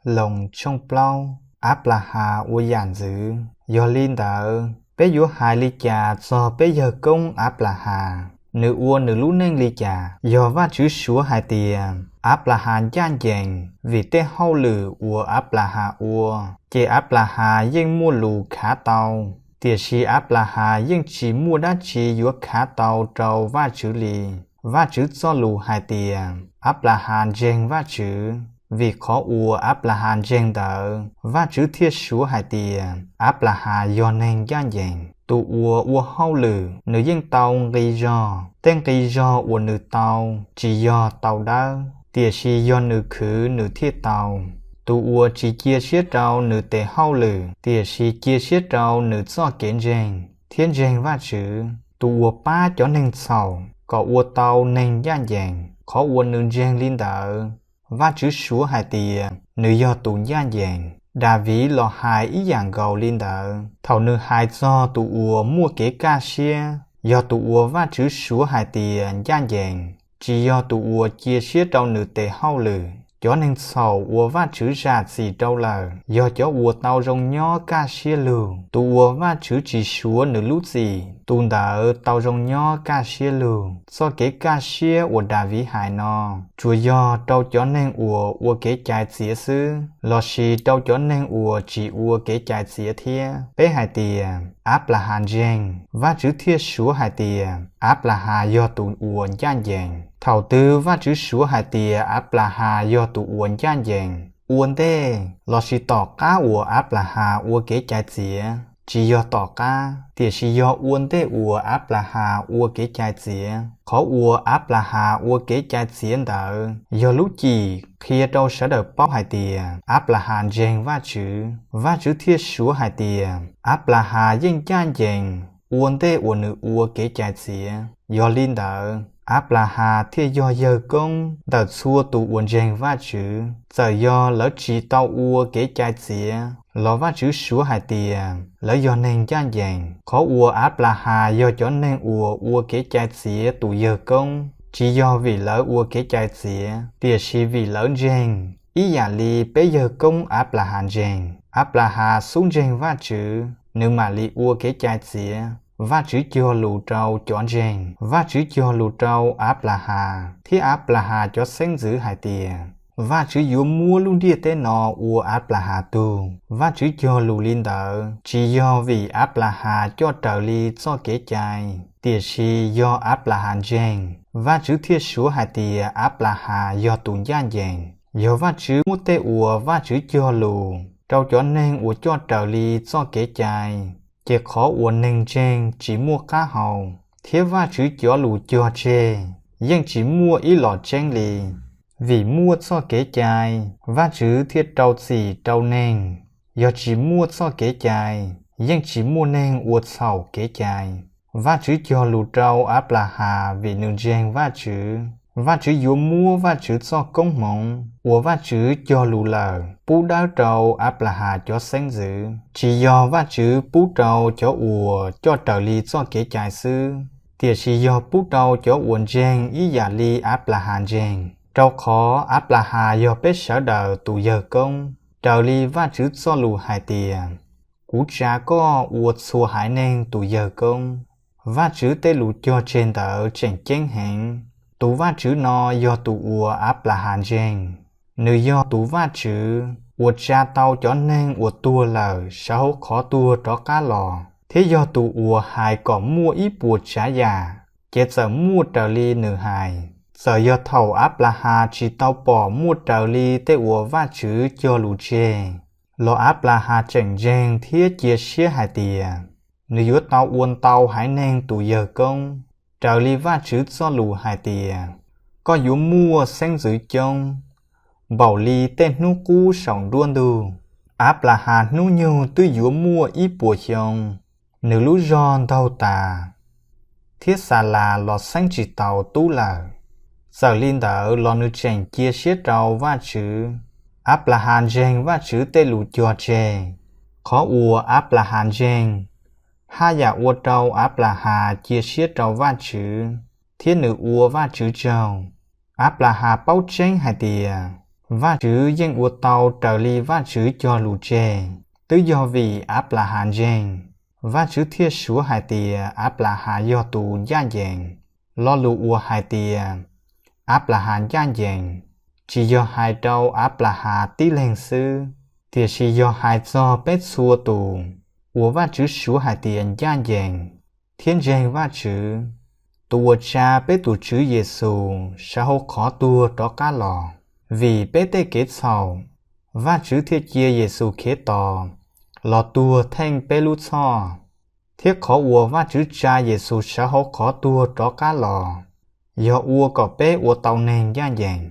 Loos tshooj plaub. Anplahas ua yam ntxwv. Yog li ntawd, peb yuav hais li cas txog peb yawg koob Anplahas? Nws ua nws lub neej li cas? Yog Vajtswv suav hais tias Anplahas ncaj ncees vim tej hauj lwm uas Anplahas ua, ces Anplahas yeej muaj lus khav tau. Tiam sis Anplahas yeej tsis muaj dab tsi yuav khav tau rau Vajtswv li. Vajtswv txoj lus hais tias Anplahas ntseeg Vajtswv. Vim qhov uas Anplahas ntseeg ntawd, Vajtswv thiaj suav hais tias Anplahas yog neeg ncaj ncees. Tus uas ua hauj lwm, nws yeej tau nqi zog. Tej nqi zog uas nws tau tsis yog tau dawb, tiam sis yog nws khwv nws thiaj tau. Tus uas tsis cia siab rau nws tes hauj lwm, tiam sis cia siab rau nws txoj kev ntseeg thiab ntseeg Vajtswv. Tus uas pab cov neeg txhaum kom ua tau neeg ncaj ncees, qhov uas nws ntseeg li ntawd, Vajtswv suav hais tias nws yog tus ncaj ncees. Daviv los hais ib yam nkaus li ntawd thaum nws hais txog tus uas muaj kev kaj siab, yog tus uas Vajtswv suav hais tias ncaj ncees, tsis yog tus uas cia siab rau nws tes hauj lwm. Cov neeg txhaum uas Vajtswv zam txim rau lawm yog cov uas tau zoo nyob kaj siab lug. Tus uas Vajtswv tsis suav nws lub txim, tus ntawd tau zoo nyob kaj siab lug. Txoj kev kaj siab uas Daviv hais no tsuas yog rau cov neeg uas ua kev cai txiav xwb, lossis rau cov neeg uas tsis ua kev cai txiav thiab. Peb hais tias Anplahas ntseeg, Vajtswv thiaj suav hais tias Anplahas yog tus uas ncaj ncees. Thaum twg Vajtswv suav hais tias Anplahas yog tus uas ncaj ncees? Ua ntej lossis tom qab uas Anplahas ua kev cai txiav? Tsis yog tom qab, tiam sis yog ua ntej uas Anplahas ua kev cai txiav. Qhov uas Anplahas ua kev cai txiav ntawd yog lub cim qhia rau sawv daws paub hais tias Anplahas ntseeg Vajtswv, Vajtswv thiaj suav hais tias Anplahas yeej ncaj ncees ua ntej uas nws ua kev cai txiav. Yog li ntawd, Anplahas thiaj yog yawg koob ntawm txhua tus uas ntseeg Vajtswv. Txawm yog lawv tsis tau ua kev cai txiav los Vajtswv suav hais tias lawv yog neeg ncaj ncees. Qhov uas Anplahas yog cov neeg uas ua kev cai txiav tus yawg koob tsis yog vim lawv ua kev cai txiav, tiam sis vim lawv ntseeg. Ib yam li peb yawg koob Anplahas ntseeg, Anplahas xub ntseeg Vajtswv, nws mam li ua kev cai txiav. Vajtswv cog lus rau cov ntseeg, Vajtswv cog lus rau Anplahas thiab Anplahas cov xeeb ntxwv hais tias Vajtswv yuav muab lub ntiaj teb no ua Anplahas tug. Vajtswv cog lus li ntawd tsis yog vim Anplahas coj raws li txoj kev cai, tiam sis yog Anplahas ntseeg, Vajtswv thiaj suav hais tias Anplahas yog tus ncaj ncees. Yog Vajtswv muab tej uas Vajtswv cog lus rau cov neeg uas coj raws li txoj kev cai, ces qhov uas neeg ntseeg tsis muaj qab hau thiab Vajtswv cov lus cog tseg yeej tsis muaj ib los tseeb li. Vim muaj txoj kev cai, Vajtswv thiaj rau txim rau neeg. Yog tsis muaj txoj kev cai, yeej tsis muaj neeg ua txhaum kev cai. Vajtswv cog lus rau Anplahas vim nws ntseeg Vajtswv. Vajtswv yuav muab Vajtswv txoj koob hmoov uas Vajtswv cog lus lawm pub dawb rau Anplahas cov xeeb ntxwv. Tsis yog Vajtswv pub rau cov uas coj raws li txoj kev cai xwb, tiam sis yog pub rau cov uas ntseeg ib yam li Anplahas ntseeg. Rau qhov Anplahas yog peb sawv daws tus yawg koob, raws li Vajtswv txoj lus hais tias, Kuv tsa koj ua txhua haiv neeg tus yawg koob. Vajtswv tej lus cog tseg ntawd tseem ceeb heev. Tus Vajtswv no yog tus uas Anplahas ntseeg. Nws yog tus Vajtswv uas tsa tau cov neeg uas tuag lawm sawv hauv qhov tuag rov qab los, thiab yog tus uas hais kom muaj ib puas tsav yam, ces txawm muaj raws li nws hais. Txawm yog thaum Anplahas tsis tau pom muaj raws li tej uas Vajtswv cog lus tseg, los Anplahas tseem ntseeg thiab cia siab hais tias nws yuav tau ua ntau haiv neeg tus yawg koob, raws li Vajtswv txoj lus hais tias, Koj yuav muaj xeeb ntxwv coob, npaum li tej hnub qub saum nruab ntug. Anplahas hnub nyoog twb yuav muaj ib puas xyoo, nws lub zog ntaug tas, thiab Xalas los xeeb tsis taus tub lawm. Txawm li ntawd los nws tseem cia siab rau Vajtswv. Anplahas ntseeg Vajtswv tej lus cog tseg. Qhov uas Anplahas ntseeg haj yam ua rau Anplahas cia siab rau Vajtswv, thiab nws ua Vajtswv tsaug. Anplahas paub tseeb hais tias Vajtswv yeej ua tau raws li Vajtswv cog lus tseg. Twb yog vim Anplahas ntseeg, Vajtswv thiaj suav hais tias Anplahas yog tus ncaj ncees. Lo lus uas hais tias Anplahas ncaj ncees tsis yog hais rau Anplahas tib leeg xwb, tiam sis yog hais txog peb txhua tus uas Vajtswv suav hais tias ncaj ncees thiab ntseeg Vajtswv, tus uas tsa peb tus Tswv Yexus sawv hauv qhov tuag rov qab los. Vim peb tej kev txhaum, Vajtswv thiaj cia Yexus Khetos los tuag theej peb lub txhoj, thiab qhov uas Vajtswv tsa Yexus sawv hauv qhov tuag rov qab los yog ua kom peb ua tau neeg ncaj ncees.